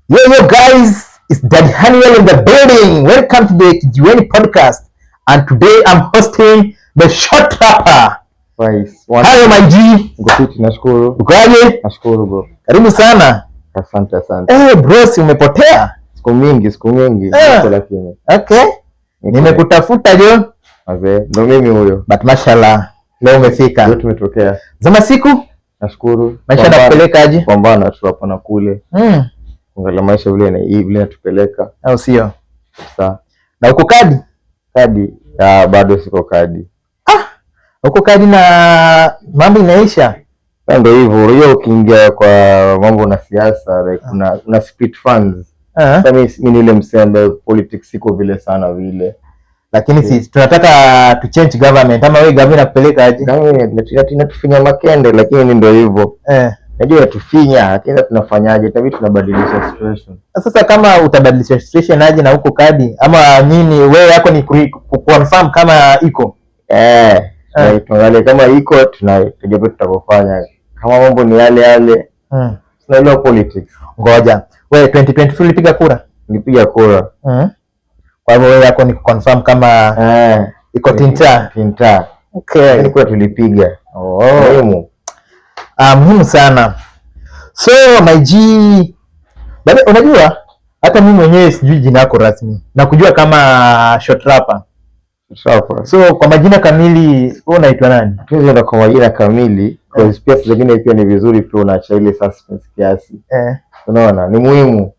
Yo, yo, guys, it's Daddy Haniel in the building. Welcome to the Kijiweni podcast. And today I'm hosting the Short Rapper. Vice. Hayo my G, Niko fiti, nashukuru. Ukoaje? Nashukuru, bro. Karibu sana. Asante, asante. Eh, bro, si umepotea? Siku mingi, siku mingi. Eh. Niko lakini. Okay. Nimekutafuta jo, Mazee, ndo mimi huyo. But mashallah, leo umefika. Leo tumetokea. Zama siku, Nashukuru. Maisha Pambana. Yanakupeleka aje? Pambana tu hapa na kule. Angalia maisha vile vile inatupeleka. Au sio? Sasa Na uko kadi? Kadi, ah, bado siko kadi. Uko kadi na mambo inaisha? Sasa ndio hivyo, unajua ukiingia kwa mambo na siasa, like una split funds. Sasa mimi ni ile msembe politics siko vile sana vile. Lakini si tunataka to change government, ama wewe government inakupeleka aje? Kama inatufinya makende, lakini ndio hivyo. Najua inatufinya, lakini sasa tunafanyaje? Itabidi tunabadilisha situation. Sasa kama utabadilisha situation aje na huko kadi ama nini, wewe yako ni ku confirm kama iko? Eh, tuangalie kama iko, tunajua tutakofanya. Kama mambo ni yale yale, tunaelewa politics. Ngoja, wewe 2024 ulipiga kura? Nilipiga kura. Kwa hivyo wewe yako ni kuconfirm kama iko tinta. Tinta. Lakini kura tulipiga. Oh. Muhimu. Ah, muhimu sana. So my G, bado unajua hata mimi mwenyewe sijui jina lako rasmi. Nakujua kama Short Rapper. Sawa. So kwa majina kamili wewe unaitwa nani? Tuwezi kwa majina kamili, because pia saa zingine pia ni vizuri pia unaacha ile suspense kiasi. Unaona, ni muhimu.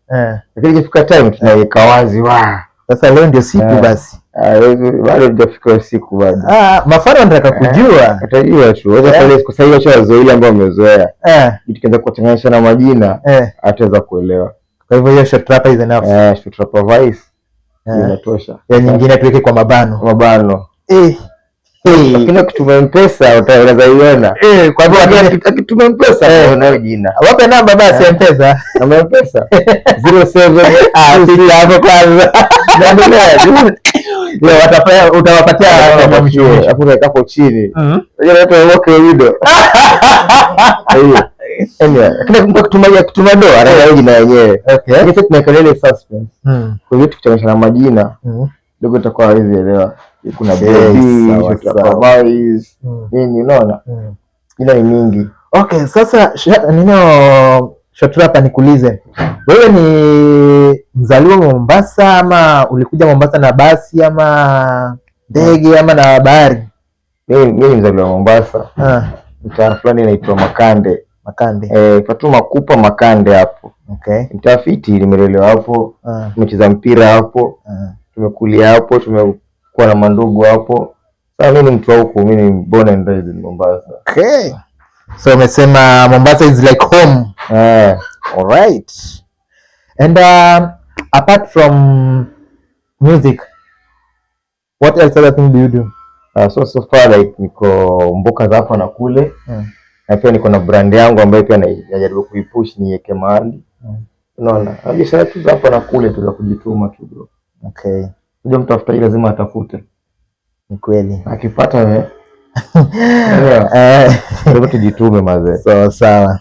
Lakini ikifika time tunaweka wazi wa. Sasa leo ndio siku basi. Ah, bado hujafika hiyo siku bado. Ah, mafano wanataka kujua. Atajua tu. Wacha pale kwa sasa hivi wacha wazoea ile ambao wamezoea. Tukianza kuwachanganisha na majina hataweza kuelewa. Kwa hivyo hiyo Short Rapper is enough. Eh, Short Rapper Vice inatosha. Ya nyingine tuweke kwa mabano. Mabano. Eh. Lakini ukituma M-Pesa utaweza iona. Eh, kwa hivyo Akituma M-Pesa unayo jina. Wape namba basi ya M-Pesa. Namba ya M-Pesa 07. Ah, fika hapo kwanza. Naendelea. Yo, utawapatia kama mwisho. Hapo unaweka hapo chini. Unajua watu wa wido. Hiyo. Anyway, lakini kumbuka akituma do anaona jina yenyewe. Lakini sasa tunaweka ile suspense. Kwa hiyo tukichanganya na majina kidogo itakuwa hawezi elewa. Kuna baby, sawa, Short Rapper Vice, nini, unaona? Jina ni mingi. Okay, sasa nino Short Rapper, nikuulize. Wewe ni mzaliwa wa Mombasa ama ulikuja Mombasa na basi ama ndege ama na bahari? Mimi ni mzaliwa wa Mombasa. Mtaa fulani inaitwa Makande. Makande. Eh, Fatuma Kupa Makande hapo. Mtaa fiti, nimelelewa hapo. Tumecheza mpira hapo. Tumekulia hapo, tumekuwa na mandugu hapo. Sasa mimi ni mtu wa huku, mimi ni born and raised in Mombasa. Okay. So umesema Mombasa is like home. Eh, All right. And apart from music, what else other thing do you do? So far like niko mboka za hapa na kule na pia niko na brand yangu ambayo pia najaribu kuipush niweke mahali. Unaona? Na biashara tu za hapa na kule tu za kujituma tu, bro. Unajua mtu after lazima atafute. Ni kweli. Akipata eh. Yeah. Lazima tujitume, mazee. Sawa sawa.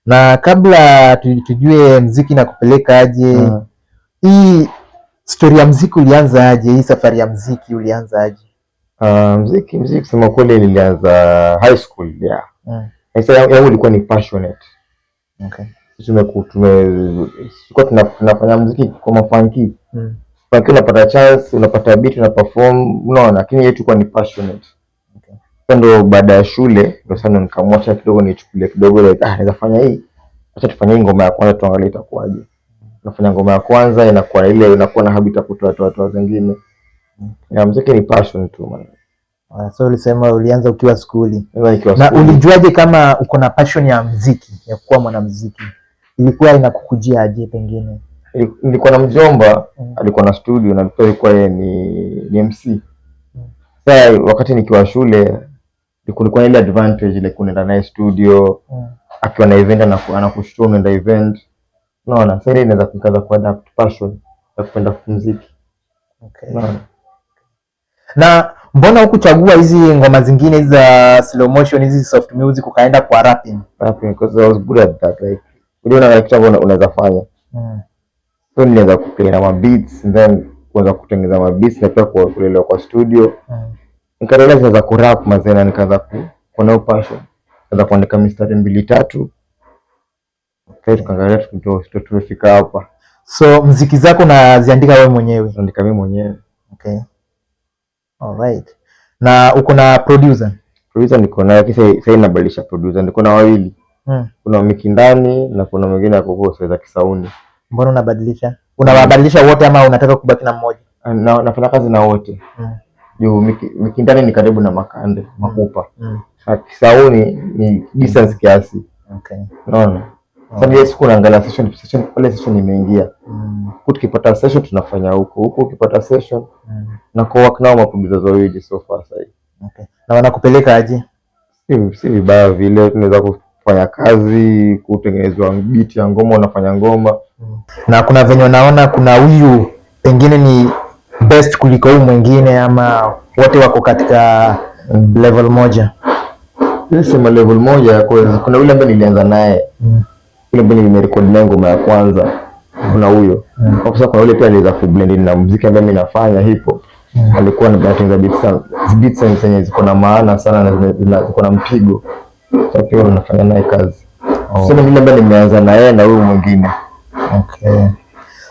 Na kabla tujue mziki na kupeleka aje, hii story ya mziki ulianza aje? Hii safari ya mziki ulianza aje? Mziki kusema kweli nilianza high school, yeah. Sasa yangu ilikuwa ni passionate. Sisi tulikuwa tunafanya mziki kwa mafunkie. Funkie unapata chance, unapata beat, una perform, unaona, lakini yetu ilikuwa ni passionate. Sasa ndo baada ya shule ndo sasa ndo nikamwacha kidogo nichukulie kidogo, like, ah, naweza fanya hii. Acha tufanye hii ngoma ya kwanza tuangalie itakuwaje. Unafanya ngoma ya kwanza inakuwa ile unakuwa na habit ya kutoa toa toa zingine. Ya mziki ni passion tu, man. Ah, so ulisema ulianza ukiwa skuli. Sasa nikiwa Na skuli. ulijuaje kama uko na passion ya mziki, ya kuwa mwanamziki? Ilikuwa inakukujia aje pengine? Nilikuwa na mjomba alikuwa na studio na pia alikuwa yeye ni MC. Sasa wakati nikiwa shule kulikuwa na ile advantage ile kunaenda naye studio, akiwa na event anakushtua unaenda event. Unaona, sasa ile inaweza kukaza kuadapt passion ya kupenda muziki. Unaona? Na mbona hukuchagua hizi ngoma zingine hizi za slow motion, hizi soft music, ukaenda kwa rapping? Rapping because I was good at that, like unajua una kitu ambacho unaweza fanya. So nilianza kuplay na mabeats and then kuanza kutengeneza mabeats na pia kulelewa kwa studio. Nikarealize naweza kurap mazee na nikaanza kuwa nayo passion. Nikaanza kuandika mistari mbili tatu. Sasa tukaangalia ndio tumefika hapa. So mziki zako unaziandika wewe mwenyewe? Naandika mimi mwenyewe. Okay. Alright. Na uko na producer? Producer niko naye, lakini sasa nabadilisha producer. Niko na wawili. Kuna Mikindani na kuna mwingine ako huko za Kisauni. Mbona unabadilisha? Unawabadilisha wote ama unataka kubaki na mmoja? Na, nafanya kazi na wote. Juu Mikindani ni karibu na Makande, Makupa. Na Kisauni ni distance kiasi. Unaona? Sasa ile siku naangalia session pale session imeingia. Huku tukipata session tunafanya huko. Huko ukipata session na co work nao maproducers wawili so far sasa hivi. Okay. Na wanakupeleka aje? Si vibaya vile, tunaweza kufanya kazi, kutengenezwa beat ya ngoma, unafanya ngoma. Na kuna venye unaona kuna huyu pengine ni best kuliko huyu mwingine ama wote wako katika level moja? Sema level moja, kuna yule ambaye nilianza naye. Yule ambaye nimerekodi naye ngoma ya kwanza. Kuna huyo. Kwa sababu kuna yule pia aliweza kublend na muziki ambaye mimi nafanya hip hop. Alikuwa anatengeneza beats zenye ziko na maana sana na ziko na mpigo. Sasa pia unafanya naye kazi. Sema yule ambaye nimeanza na yeye na huyu mwingine. Okay.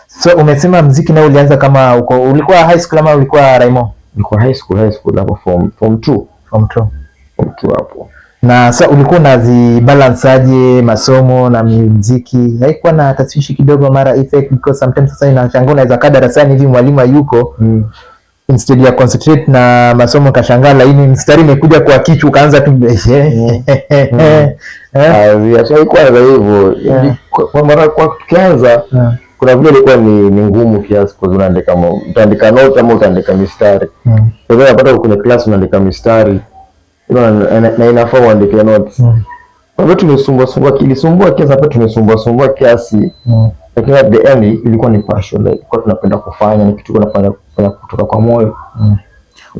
So umesema mziki nao ulianza kama uko ulikuwa high school ama ulikuwa Raimo? Nilikuwa high school hapo form 2. Form 2. Form 2 hapo. Na sasa ulikuwa unazibalance aje masomo na muziki? Haikuwa na tashwishi kidogo mara effect, because sometimes sasa inashangaa unaweza kaa darasani hivi mwalimu hayuko, instead ya concentrate na masomo kashangaa laini mstari imekuja kwa kichwa ukaanza tu Haikuwa za hivyo. Kwa mara kwa tukianza kuna vile ilikuwa ni ngumu kiasi kwa unaandika utaandika note ama utaandika mistari. Kwa hivyo unapata kwenye class unaandika mistari. Na inafaa uandike notes. Kwa hivyo tumesumbua sumbua, ilisumbua kiasi hapa, tumesumbua sumbua kiasi. Lakini at the end ilikuwa ni passion, like, ilikuwa tunapenda kufanya, ni kitu tunafanya kufanya kutoka kwa moyo.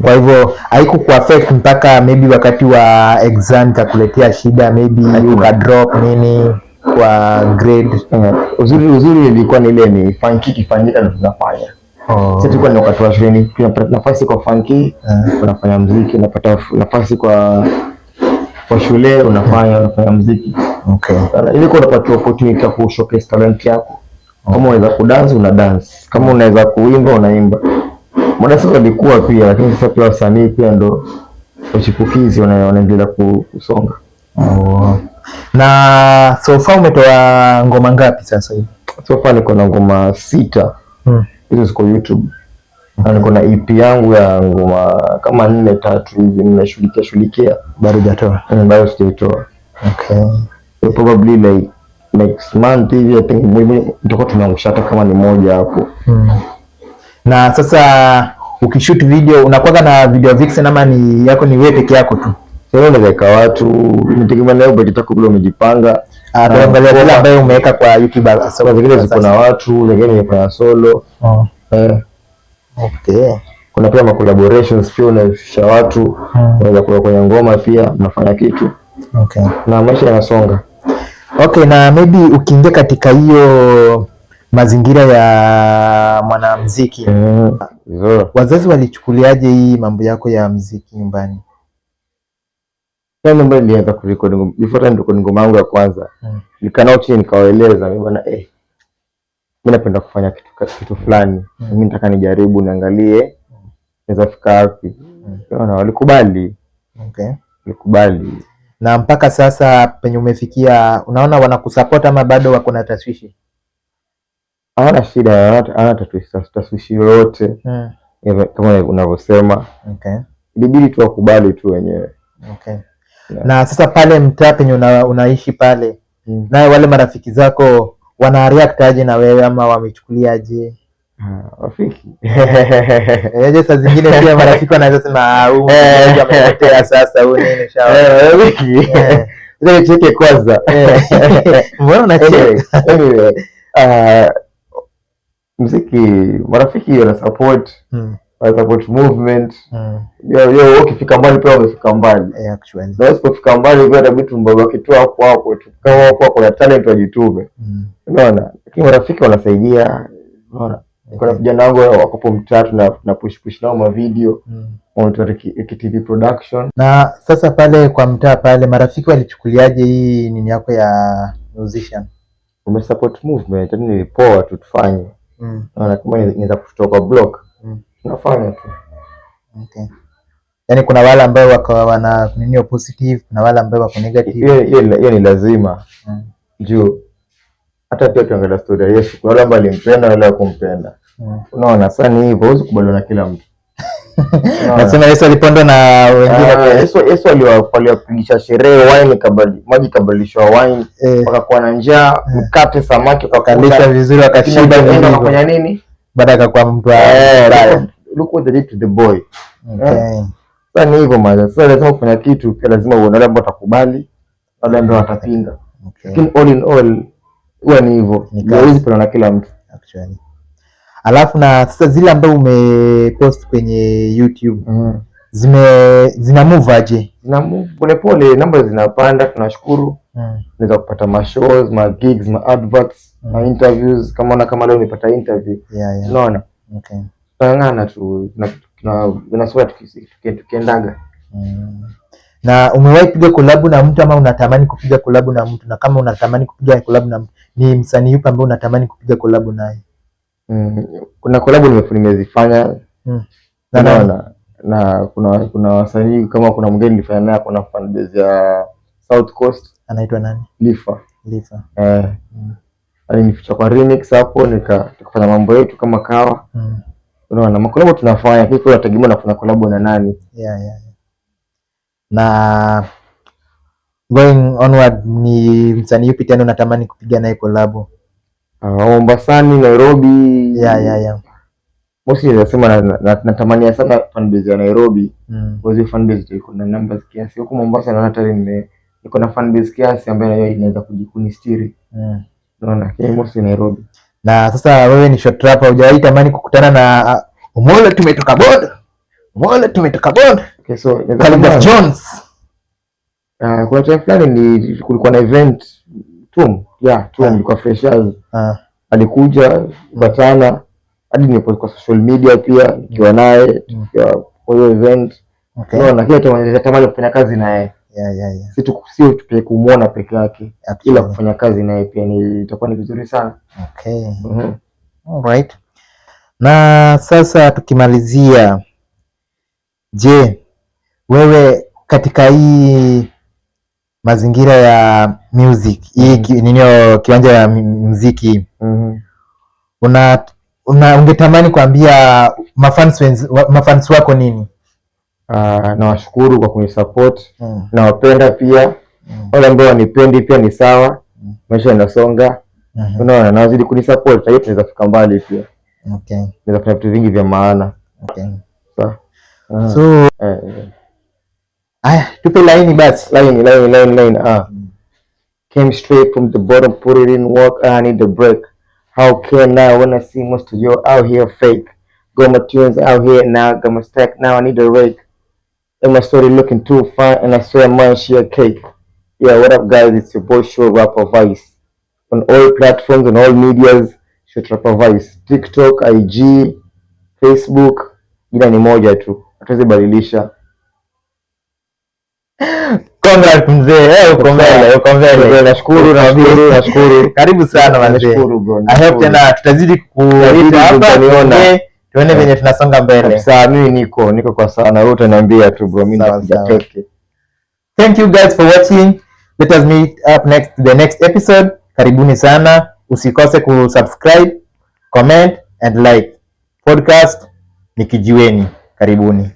Kwa hivyo haiku kuaffect mpaka maybe wakati wa exam ikakuletea shida, maybe uka drop nini kwa grade? Uzuri ilikuwa ni ile ni funky ikifanyika ndio tunafanya. Sasa tulikuwa ni wakati wa shuleni, tunapata nafasi kwa funky, unafanya muziki, unapata nafasi kwa shule unafanya muziki. Ilikuwa unapata opportunity ya ku showcase talent yako. Kama unaweza kudance una dance, kama unaweza kuimba unaimba. Mbona sasa walikuwa pia, lakini sasa pia wasanii pia ndo wachipukizi wanaendelea kusonga. Oh. Na so far umetoa ngoma ngapi sasa hivi? So far niko na ngoma 6. Hizo ziko YouTube. Na niko na EP yangu ya ngoma kama 4 3 hivi nimeshughulikia shughulikia. Bado hujatoa? Bado sijaitoa. So probably like next month hivi I think nitakuwa tumeangusha hata kama ni moja hapo. Na sasa ukishoot video unakuwa na video vixen ama ni yako ni wewe peke yako tu? Sasa unaweza weka watu, inategemea na budget yako vile umejipanga. Tuangalia kile ambayo umeweka kwa YouTube sasa. Kuna zingine ziko na watu, zingine nimefanya solo. Kuna pia ma collaborations pia unashusha watu, unaweza kuwa kwenye ngoma pia mnafanya kitu. Na maisha yanasonga. Okay, na maybe ukiingia katika hiyo mazingira ya mwanamuziki, wazazi walichukuliaje hii mambo yako ya muziki nyumbani? Time ambayo nilianza kurekodi ngoma, before time record ngoma yangu ya kwanza, nikaa nao chini nikawaeleza, mimi bwana, mimi napenda kufanya kitu fulani. Mimi nataka nijaribu niangalie naweza fika wapi. Unaona, walikubali. Walikubali. Na mpaka sasa penye umefikia, unaona wanakusupport ama bado wako na tashwishi? Hawana shida, hawana tashwishi yoyote. Kama unavyosema. Ilibidi tu wakubali tu wenyewe. Na sasa pale mtaa penye unaishi pale, naye wale marafiki zako wana react aje na wewe ama wamechukuliaje? Rafiki. Saa zingine pia marafiki wanaweza sema, huyu mmoja amepotea sasa, huyu nini, shauri. Rafiki. Sasa nicheke kwanza. Mbona unacheka? Anyway, muziki, marafiki wana support. Wana support movement. Yo, yo, ukifika mbali pia wamefika mbali. Yeah, actually. Na usipofika mbali pia itabidi tumbaki tu hapo hapo tu. Kama hapo hapo kuna talent wajitume. Unaona? Lakini marafiki wanasaidia. Unaona, kuna vijana wangu wako hapo mtaa, tuna push push nao ma video, wanaitwa Ricky TV Production. Na sasa pale kwa mtaa pale marafiki walichukuliaje hii nini yako ya musician? Umesupport movement, yani ni poa tu tufanye. Unaona, kama inaweza kutoka kwa block, tunafanya tu. Okay. Yaani kuna wale ambao wako wana nini positive, kuna wale ambao wako negative. Hiyo ni lazima, juu hata pia tuangalia story ya Yesu, kuna wale ambao alimpenda na wale hawakumpenda. Unaona, sasa ni hivyo, huwezi kubaliwa na kila mtu. Unaona? Nasema Yesu alipendwa na wengine Ah, pia. Yesu aliwapigisha sherehe, wine maji ikabadilishwa wine, wakakuwa na njaa, mkate, samaki wakalisha wakakula, vizuri, wakashiba lakini baadaye vilivyo. wakafanya nini? Baada akakuwa mtu wa mbaya. Look what they did to the boy. Sasa ni hivyo maana. Sasa lazima kufanya kitu pia lazima uone wale ambao watakubali, wale ambao watapinga. Lakini all in all huwa ni hivyo. Ni kazi. Huwezi kupendwa na kila mtu. Actually. Alafu na sasa zile ambazo umepost kwenye YouTube zina move aje? Zina move pole pole, namba zinapanda, tunashukuru. Tunaweza kupata ma shows, ma gigs, ma adverts, ma interviews. Kama leo nimepata interview. Unaona? Okay. Tunang'ang'ana tu, tunasoma tukiendaga. Na umewahi piga collab na mtu ama unatamani kupiga collab na mtu? Na kama unatamani kupiga collab na mtu, ni msanii yupi ambaye unatamani kupiga collab naye? Kuna collab nimezifanya. Na nani? Unaona, na kuna wasanii kama kuna mgeni nilifanya naye, kuna fan base ya South Coast. Anaitwa nani? Lifa. Lifa. Eh, alinificha kwa remix hapo, tukafanya mambo yetu kama kawa. Unaona, makolabo tunafanya, lakini pia unategemea unafanya collab na nani. Yeah. Na going onward, ni msanii yupi tena unatamani kupiga naye collab? Mombasani, Nairobi. Yeah. Mostly nasema natamania sana fan base ya Nairobi. Kwa hiyo fan base iko na numbers kiasi. Huku Mombasa naona tayari niko na fan base kiasi ambayo najua inaweza kunistiri. Unaona, lakini mostly Nairobi. Na sasa wewe ni short rapper, hujawahi tamani kukutana na Omolo tumetoka boda? Omolo tumetoka boda. Okay, so naweza Khaligraph sema, Jones. Kuna time fulani ni kulikuwa na event Tum, yeah, Tum ilikuwa freshers. Alikuja kupatana hadi nipo kwa social media pia nikiwa naye, tukiwa kwa hiyo event. Unaona, kile tamani kufanya kazi naye. Si tu sio tu kumuona peke yake, ila kufanya kazi naye pia ni itakuwa ni vizuri sana. Alright. Na sasa tukimalizia, je, wewe katika hii mazingira ya music hii, ninio kiwanja ya muziki, una ungetamani kuambia mafans wako nini? Nawashukuru kwa kunisupport. Nawapenda pia. Wale ambao wanipendi pia ni sawa. Maisha yanasonga. Unaona, na wazidi kunisupport, hiyo tunaweza fika mbali pia. Tunaweza fanya vitu vingi vya maana. Sawa. So aya, tupe laini basi. Line, line, line, line. Ah. Came straight from the bottom, put it in work. I need a break. How can I when I see most of you out here fake? Got my tunes out here now, got my stack now. I need a rake. And my story looking too fine, and I swear man, she a cake. Yeah, what up, guys? It's your boy Short Rapper Vice on all platforms, on all medias. Short Rapper Vice, TikTok, IG, Facebook. Jina ni moja tu, hatuwezi badilisha. Congrats mzee, uko mbele, uko mbele. Nashukuru, nashukuru, nashukuru. Karibu sana mzee. Nashukuru bro. I hope Nashukuru. tena tutazidi Tutazidi kukuita hapa kutaniona. tuone venye tunasonga mbele. Kabisa, mimi niko kwa sana. Wewe utaniambia tu bro, mimi Sawa, nitakuja sawa. teke. Thank you guys for watching. Let us meet up next the next episode. Karibuni sana. Usikose kusubscribe, comment and like. Podcast ni Kijiweni. Karibuni.